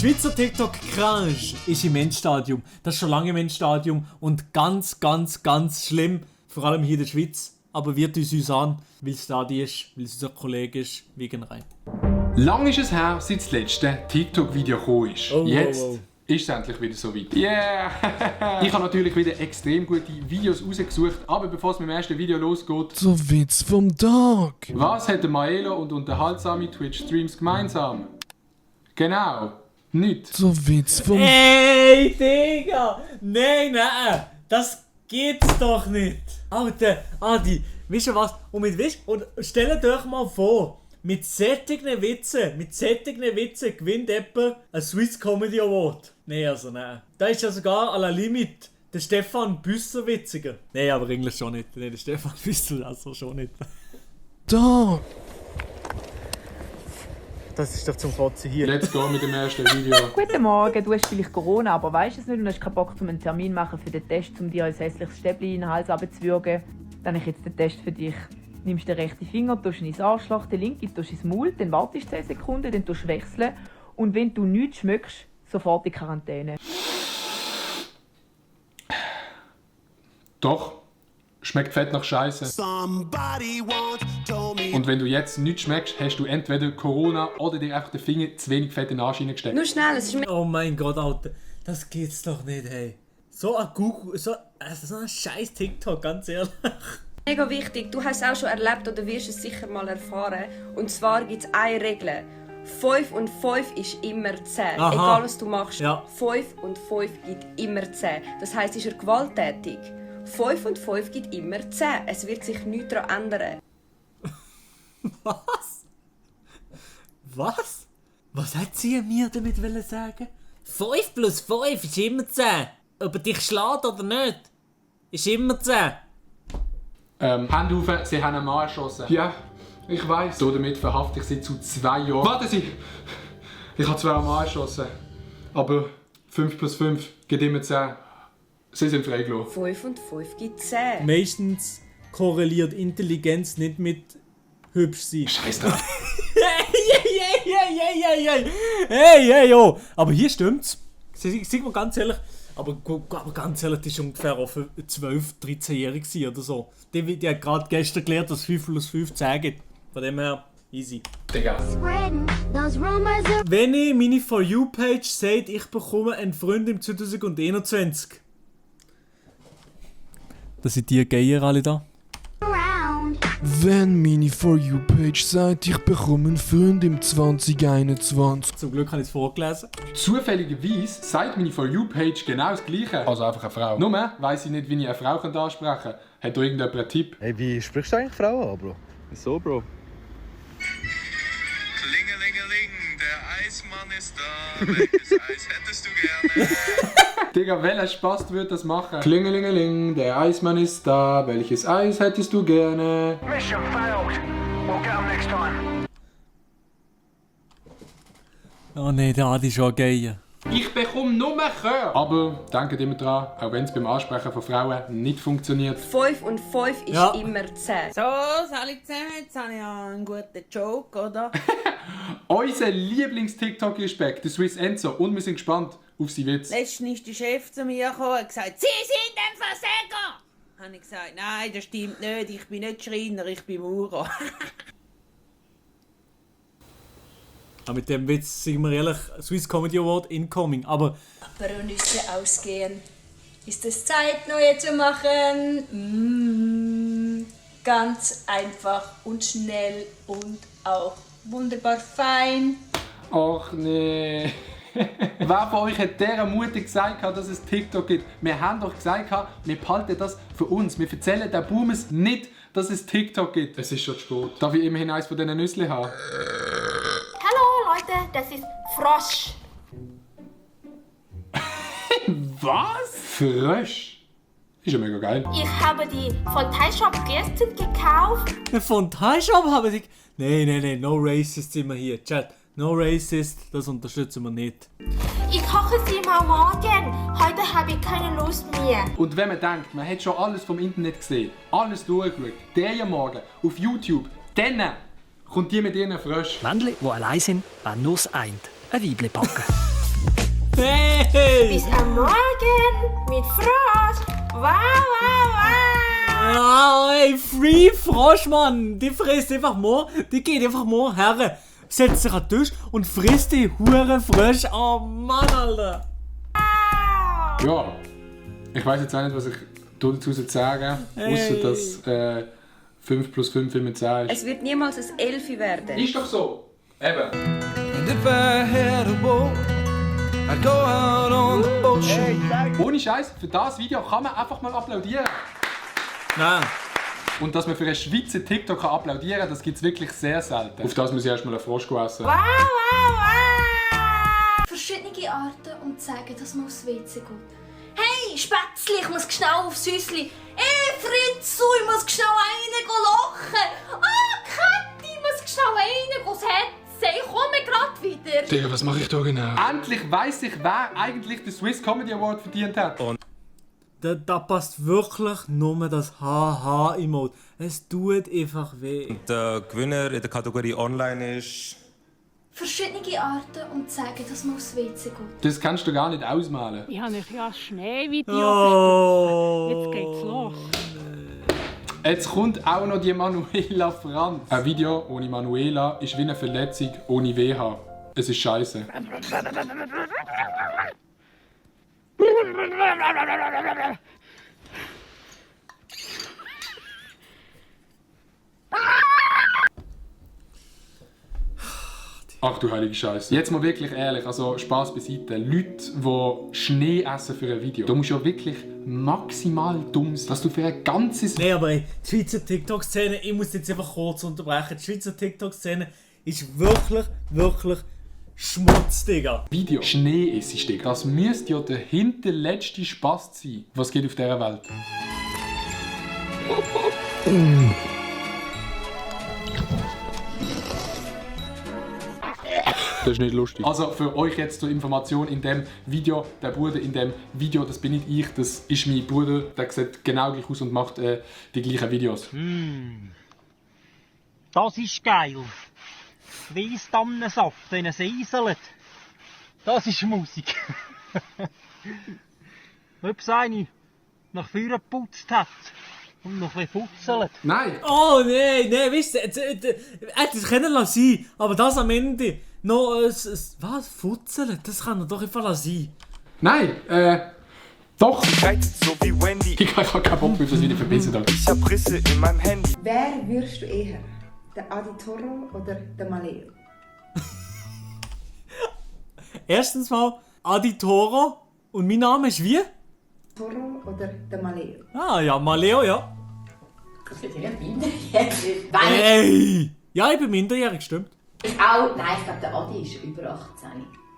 Schweizer TikTok Cringe ist im Endstadium. Das ist schon lange im Endstadium und ganz, ganz, ganz schlimm. Vor allem hier in der Schweiz. Aber wird uns an, weil es da ist, weil es unser Kollege ist, wegen rein. Lang ist es her, seit das letzte TikTok-Video gekommen ist. Jetzt ist es endlich wieder so weit. Yeah! Ich habe natürlich wieder extrem gute Videos rausgesucht, aber bevor es mit dem ersten Video losgeht... So Witz vom Tag! Was hat Maelo und unterhaltsame Twitch-Streams gemeinsam? Genau, nichts. So Witz vom... Ey, Digga! Nein, nein! Das geht's doch nicht! Alter, Adi, weißt du was? Und stellt euch mal vor, mit sättigen Witzen gewinnt jemand einen Swiss Comedy Award. Nein, also nein. Da ist ja sogar à la limite der Stefan Büsser witziger. Nein, aber Englisch schon nicht. Nein, der Stefan Büsser also schon nicht. Tag! Das ist doch zum Kotzen hier. Let's go mit dem ersten Video. Guten Morgen, du hast vielleicht Corona, aber weißt es nicht und hast keinen Bock, einen Termin machen für den Test, um dir ein hässliches Stäbchen in den Hals runterzuwürgen. Dann habe ich jetzt den Test für dich. Nimmst den rechten Finger, tust ihn ins Arschloch, den linken tust ins Maul, dann wartest 10 Sekunden, dann tust du wechseln und wenn du nichts schmeckst, sofort in Quarantäne. Doch, schmeckt fett nach Scheiße. Und wenn du jetzt nichts schmeckst, hast du entweder Corona oder dir einfach den Finger zu wenig fett in den Arsch hineingesteckt. Nur schnell, es ist Oh mein Gott, Alter. Das geht's doch nicht, hey. So ein Google, so ein scheiß TikTok, ganz ehrlich. mega wichtig. Du hast es auch schon erlebt oder wirst es sicher mal erfahren. Und zwar gibt es eine Regel. 5 und 5 ist immer 10. Aha. Egal was du machst. Ja. 5 und 5 gibt immer 10. Das heisst, ist er gewalttätig. 5 und 5 gibt immer 10. Es wird sich nichts daran ändern. Was? Was? Was hat sie mir damit sagen? 5 plus 5 ist immer 10. Ob er dich schlägt oder nicht, ist immer 10. Hände auf, sie haben einen Mann erschossen. Ja, ich weiss. So damit verhafte ich sie zu 2 Jahren. Warten Sie! Ich habe zwar einen Mann erschossen, aber 5 plus 5 gibt immer 10. Sie sind freigelassen. 5 und 5 gibt 10. Meistens korreliert Intelligenz nicht mit hübsch sein. Scheiß drauf. Hey, oh. Aber hier stimmt's. Sag mal ganz ehrlich, aber ganz ehrlich, das war ungefähr auch für 12-, 13-Jährige oder so. Die hat gerade gestern gelernt, dass 5 plus 5 10 gibt. Von dem her, easy. Digga. Wenn ich meine For You-Page sagt, ich bekomme einen Freund im 2021. Das sind die Geier alle da. Wenn meine For You-Page sagt, ich bekomme einen Freund im 2021. Zum Glück habe ich es vorgelesen. Zufälligerweise sagt meine For You-Page genau das Gleiche. Also einfach eine Frau. Nur weiss ich nicht, wie ich eine Frau ansprechen kann. Hat da irgendjemand einen Tipp? Hey, wie sprichst du eigentlich Frauen an, Bro? Wieso, Bro? Klingelingeling, der Eismann ist da. Welches Eis hättest du gerne? Digga, welcher Spaß wird das machen? Klingelingeling, der Eismann ist da. Welches Eis hättest du gerne? Mission failed. We'll get 'em next time. Oh nein, der Adi ist schon ein Geier. Ich bekomme nur Chör. Aber denkt immer dran, auch wenn es beim Ansprechen von Frauen nicht funktioniert. 5 und 5 ist Ja. immer 10. So, alle zusammen, jetzt habe ich einen guten Joke, oder? Unser Lieblings-TikTok ist back, der Swiss Enzo. Und wir sind gespannt auf seinen Witz. Letztens ist der Chef zu mir gekommen und gesagt, Sie sind ein Versäger! Habe ich gesagt, nein, das stimmt nicht, ich bin nicht Schreiner, ich bin Maurer. Aber mit dem Witz, sagen wir ehrlich, Swiss Comedy Award incoming. Aber Nüsse ausgehen. Ist es Zeit, neue zu machen? Ganz einfach und schnell und auch wunderbar fein. Ach nee. Wer von euch hat dieser mutig gesagt, dass es TikTok gibt? Wir haben doch gesagt, wir behalten das für uns. Wir erzählen den Boomers nicht, dass es TikTok gibt. Es ist schon zu spät. Darf ich immerhin eins von diesen Nüsschen haben? Hallo Leute, das ist Frosch. Was? Frösch? Ist ja mega geil. Ich habe die von Thai Shop gestern gekauft. von Thai Shop haben sie... Nein, no racist sind wir hier. Chat, no racist, das unterstützen wir nicht. Ich koche sie mal morgen. Heute habe ich keine Lust mehr. Und wenn man denkt, man hat schon alles vom Internet gesehen, alles durchgeschaut, der Morgen auf YouTube, dann kommt die mit ihren Fröschen. Männchen, die allein sind, wollen nur das eine, ein Weibchen packen. Hey! Bis am Morgen mit Frosch. Wow, wow, wow. Ja, ey, Free Frosch, Mann. Die frisst einfach mal, die geht einfach mal her, setzt sich an den Tisch und frisst die hure Frösche. Oh Mann, Alter. Ja, ich weiß jetzt auch nicht, was ich dazu sagen soll, außer dass 5 plus 5 immer 10 ist. Es wird niemals ein 11 werden. Ist doch so. Eben. Ohne Scheiß, für das Video kann man einfach mal applaudieren. Nein. Und dass man für einen Schweizer TikTok kann applaudieren kann, das gibt es wirklich sehr selten. Auf das muss ich erstmal einen Frosch essen. Wow, wow, wow. Verschiedene Arten, um zu sagen, dass man aufs WC geht. Hey, Spätzli, ich muss schnell aufs Häuschen. Hey, Fritzu, ich muss schnell rein lachen. Ah, Kathi, ich muss schnell rein setzen. Ich komme gerade wieder. Digga, was mache ich da genau? Endlich weiss ich, wer eigentlich den Swiss Comedy Award verdient hat. Da passt wirklich nur das Haha-Emote. Es tut einfach weh. Und der Gewinner in der Kategorie Online ist... Verschiedene Arten, um zu sagen, dass man aufs WC geht. Das kannst du gar nicht ausmalen. Ich habe euch ja Schneevideo Oh. Jetzt geht's los. Jetzt kommt auch noch die Manuela Franz. Ein Video ohne Manuela ist wie eine Verletzung ohne WH. Es ist scheiße. Ach du heilige Scheiße. Jetzt mal wirklich ehrlich, also Spaß beiseite. Leute, die Schnee essen für ein Video, da musst du ja wirklich maximal dumm sein, dass du für ein ganzes... Nein, aber ey, die Schweizer TikTok-Szene, ich muss jetzt einfach kurz unterbrechen, die Schweizer TikTok-Szene ist wirklich, wirklich Schmutz, Digga. Video Schnee ist, Digga. Das müsste ja der hinterletzte Spaß sein, was geht auf dieser Welt. Das ist nicht lustig. Also für euch jetzt zur Information, in dem Video, der Bruder in dem Video, das bin nicht ich, das ist mein Bruder, der sieht genau gleich aus und macht die gleichen Videos. Das ist geil. Weissdannensaft, wenn es eiselt. Das ist Musik. Ob es eine nach vorne geputzt hat und noch ein bisschen futzelt. Nein! Oh nein, weißt du, das können lassen, aber das am Ende noch was? Futzeln? Das kann doch einfach sein. Nein, doch! So wie Wendy. Ich habe keinen Bock mehr, das wieder verbissen hat. Ich hab Risse in meinem Handy. Wer würdest du eher? Der Adi Toro oder der Maleo? Erstens mal Adi Toro und mein Name ist wie? Toro oder der Maleo? Ah ja, Maleo, ja. Das wird ja minderjährig. Hey! Ja, ich bin minderjährig, stimmt. Ich auch. Nein, ich glaube, der Adi ist über 18.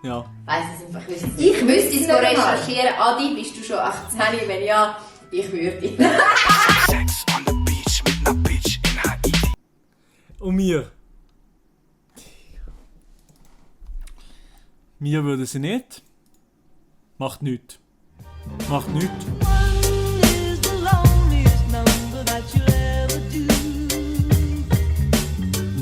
Ja. Weiss es einfach. Ich müsste es recherchieren. Adi, bist du schon 18? Wenn ja, ich würde. Sex on the beach mit ner Bitch in Haiti. Und mir? Mir würde sie nicht. Macht nichts. Macht nichts.